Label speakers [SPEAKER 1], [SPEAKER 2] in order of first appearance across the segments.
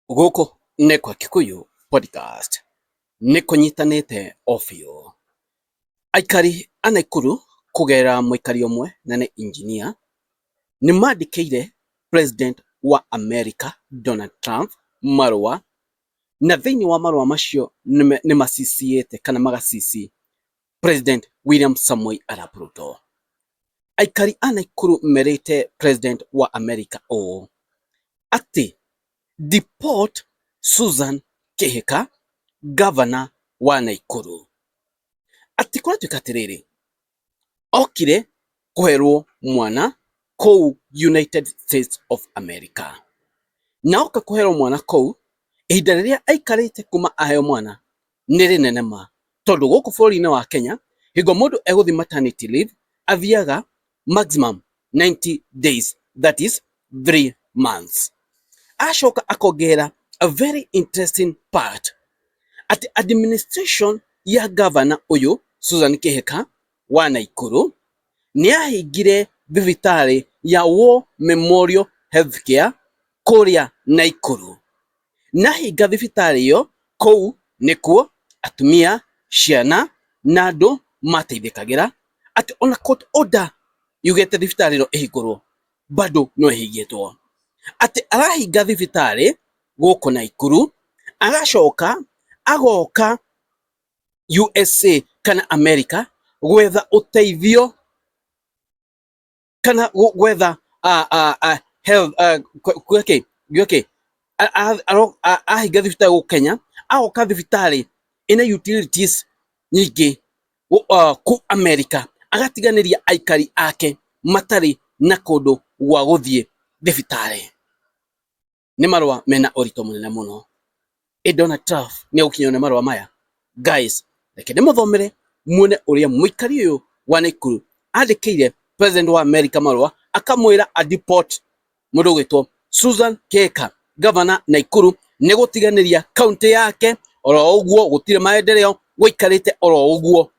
[SPEAKER 1] Gũkũ nĩ kwa Kikuyu Podcast, nĩ kũnyitanĩte o biũ. Aikari a Naikuru kũgerera mũikari ũmwe na nĩ engineer, nĩ mandĩkĩire President wa America Donald Trump marũa, na thĩinĩ wa marũa macio nĩ maciciĩte kana magacici President William Samoei Arap Ruto. Aikari a Naikuru merĩte President wa America ũũ atĩ deport Susan Kihika, Governor wa Naikuru. Atĩ kũratuĩka atĩrĩrĩ, okire kũherwo mwana kũu United States of America. Na oka kũherwo mwana kũu, ihinda rĩrĩa aikarĩte kuma aheo mwana nĩ rĩnene ma. Tondũ gũkũ bũrũri-inĩ wa Kenya, hingo mũndũ egũthiĩ maternity leave, athiaga maximum 90 days, that is 3 months. Acoka akongerera a very interesting part, atĩ administration ya governor ũyũ Susan Kihika wa Naikuru nĩ ahingire thibitarĩ ya War Memorial Healthcare kũrĩa Naikuru. Na ahinga thibitarĩ ĩyo, kũu nĩkuo atumia, ciana na andũ mateithĩkagĩra, atĩ ona court order yugĩte thibitarĩ ĩno ĩhingũrwo bado no ĩhingĩtwo. Atĩ arahinga thibitarĩ gũkũ Naikuru, agacoka agoka USA kana America gwetha ũteithio kana gwetha health kĩ kĩ ahinga thibitarĩ gũkũ Kenya, agoka thibitarĩ ĩna utilities nyingĩ kũu America, agatiganĩria aikari ake matarĩ na kũndũ gwa gũthiĩ thibitarĩ. Nĩ marũa mena ũritũ mũnene mũno. Ĩ Donald Trump nĩ egũkinyĩrwo nĩ marũa maya? Guys, reke ndĩmũthomere muone ũrĩa mũikari ũyũ wa Naikuru andĩkĩire President wa America marũa akamwĩra a deport mũndũ ũgwĩtwo Susan Kihika, Governor Naikuru, nĩ gũtiganĩria kaunti yake oro ũguo, gũtirĩ maendeleo, gũikarĩte oro ũguo.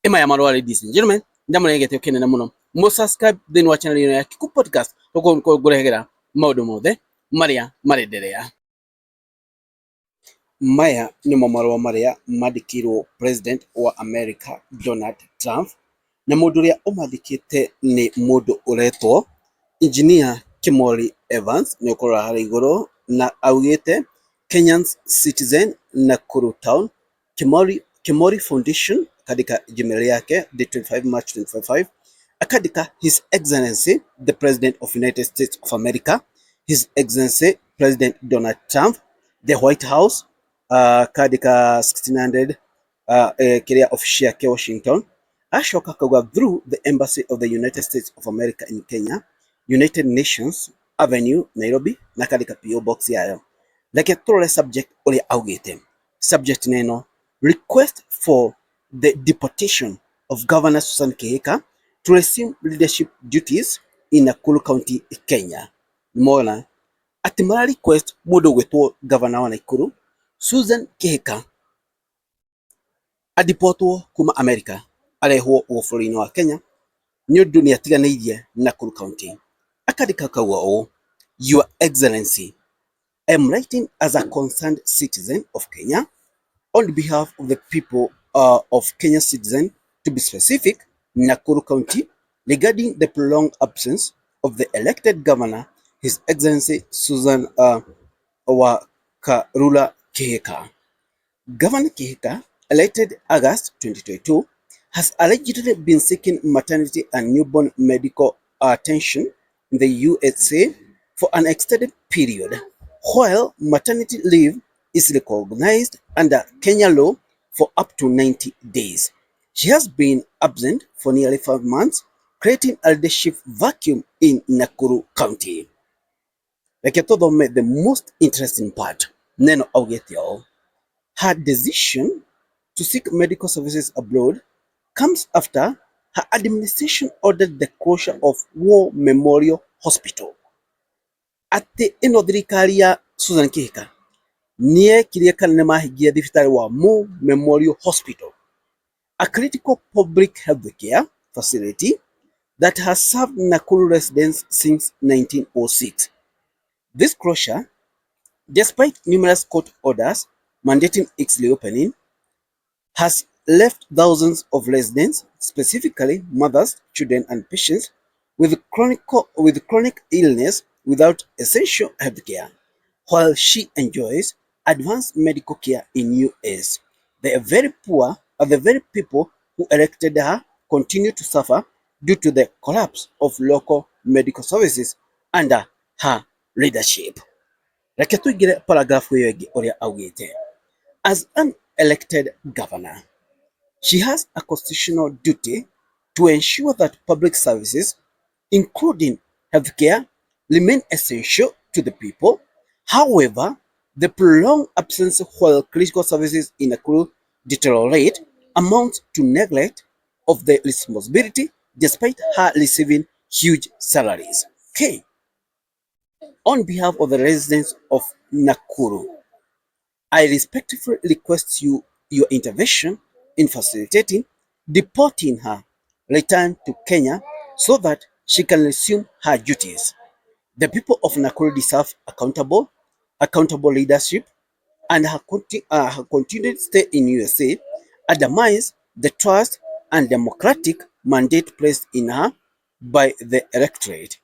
[SPEAKER 1] Ĩ maya marũa, ladies and gentlemen, ndamũrehe gĩtĩo kĩnene mũno. Mũ subscribe thĩinĩ wa channel ĩno ya Kikuyu Podcast, ngũrehagĩra maũndũ mothe marĩa marenderea. Maya nĩmo marũa marĩa mandĩkĩirwo President wa America Donald Trump, na mũndũ ũrĩa ũmandĩkĩte nĩ mũndũ ũretwo Engineer Kimori Evans, nĩ ũkũrora harĩa igũrũ, na augĩte Kenyans Citizen Nakuru Town, Kimori, Kimori Foundation, akandĩka Gmail yake date 25 March 2025, akandĩka His Excellency the President of United States of America, His Excellency President Donald Trump, the White House, akandĩka 1600 kĩrĩa office yake Washington, acoka akauga through the Embassy of the United States of America in Kenya, United Nations Avenue, Nairobi, na akandĩka PO box yayo. Reke tũrore subject ũrĩa augĩte. Subject nĩ ĩno, request for the deportation of Governor Susan Kihika to resume leadership duties in Nakuru County, Kenya. Nĩmona atĩ mara request mũndũ ũgwĩtwo Governor wa Nakuru Susan Kihika adipotwo kuma America arehwo gũkũ bũrũri-inĩ wa Kenya nĩ ũndũ nĩ atiganĩirie Nakuru County. Akandĩka akauga ũũ, Your Excellency, I am writing as a concerned citizen of Kenya on behalf of the people of Kenya citizen, to be specific, Nakuru County, regarding the prolonged absence of the elected governor, His Excellency Susan Wakarura Kihika. Governor Kihika, elected August 2022, has allegedly been seeking maternity and newborn medical attention in the USA for an extended period, while maternity leave is recognized under Kenya law for up to 90 days. She has been absent for nearly 5 months, creating a leadership vacuum in Nakuru County. Reke tũthome the most interesting part. Neno augĩte ũũ. Her decision to seek medical services abroad comes after her administration ordered the closure of War Memorial Hospital. Atĩ ĩno thirikari ya Susan Kihika nĩyekire kana nĩmahingire thibitarĩ wa Moi Memorial Hospital, a critical public health care facility that has served Nakuru residents since 1906. This closure Despite numerous court orders mandating its reopening, has left thousands of residents, specifically mothers, children, and patients with chronic illness without essential healthcare, while she enjoys advanced medical care in US. The very poor are the very people who elected her continue to suffer due to the collapse of local medical services under her leadership. Reke tũingĩre paragraph ĩyo ĩngĩ ũrĩa augĩte. As an elected governor, she has a constitutional duty to ensure that public services, including healthcare, remain essential to the people. However, the prolonged absence while critical services in Nakuru deteriorate amounts to neglect of the responsibility despite her receiving huge salaries. Okay. On behalf of the residents of Nakuru, I respectfully request you your intervention in facilitating deporting her return to Kenya so that she can resume her duties. The people of Nakuru deserve accountable leadership, and her continued stay in USA undermines the trust and democratic mandate placed in her by the electorate.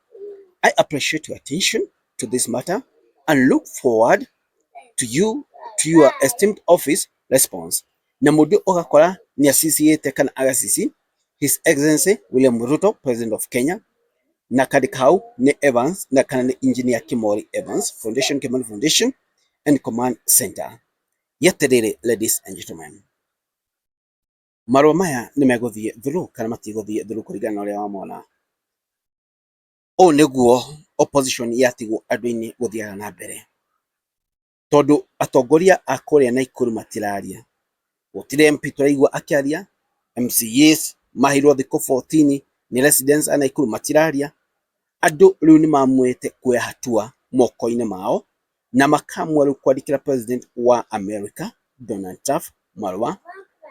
[SPEAKER 1] I appreciate your attention to this matter and look forward to your esteemed office response. Na mũndũ ũgakora nĩ aciciĩte kana agacici His Excellency William Ruto, President of Kenya, na kandĩka hau nĩ Evans na kana nĩ Engineer Kimori Evans Foundation, Kimori Foundation and Command Center. Yeterere, ladies and gentlemen, marũa maya nĩ megũthiĩ through kana matigũthiĩ through kũringana na ũrĩa wamona. Ũũ nĩguo opposition yatigwo andũ-inĩ gũthiaga na mbere, tondũ atongoria a kũrĩa Naikuru matiraria, gũtirĩ MP tũraigua akĩaria, MCAs maheirwo thikũ 14 nĩ residents a Naikuru matiraria. Andũ rĩu nĩ mamuĩte kuoya hatua moko-inĩ mao na makamua rĩu kwandĩkĩra President wa America Donald Trump marũa,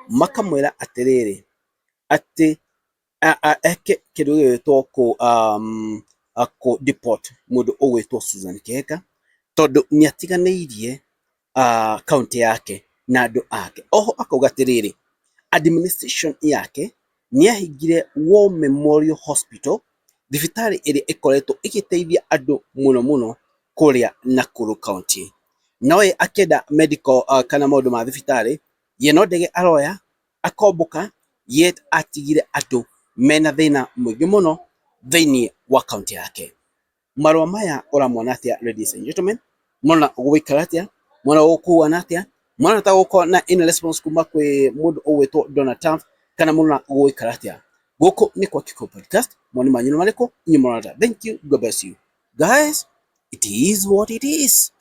[SPEAKER 1] makamwĩra atĩrĩrĩ, atĩ eke kĩndũ gĩgwĩtwo kũ deport mũndũ ũgwĩtwo Susan Kihika, tondũ nĩ atiganĩirie kaũntĩ yake na andũ ake. Oho akauga atĩrĩrĩ, administration yake nĩ yahingire War Memorial Hospital, thibitarĩ ĩrĩa ĩkoretwo ĩgĩteithia andũ mũno mũno kũrĩa Nakuru County. No ye akĩenda medical kana maũndũ ma thibitarĩ, ye no ndege aroya akombũka, yet atigire andũ mena thĩna mũingĩ mũno thĩinĩ wa kaũntĩ yake. Marũa maya ũramona atĩa, ladies and gentlemen? Mona gũgũikara atĩa? Mona gũkũhuana atĩa? Mona ta gũkorwo na any response kuma kwĩ mũndũ ũgwĩtwo Donald Trump, kana mona gũgũikara atĩa? Gũkũ nĩ kwa Kiko Podcast. Mawoni manyu nĩ marĩkũ? Inyuĩ mũrona atĩa? Thank you. God bless you guys. It is what it is.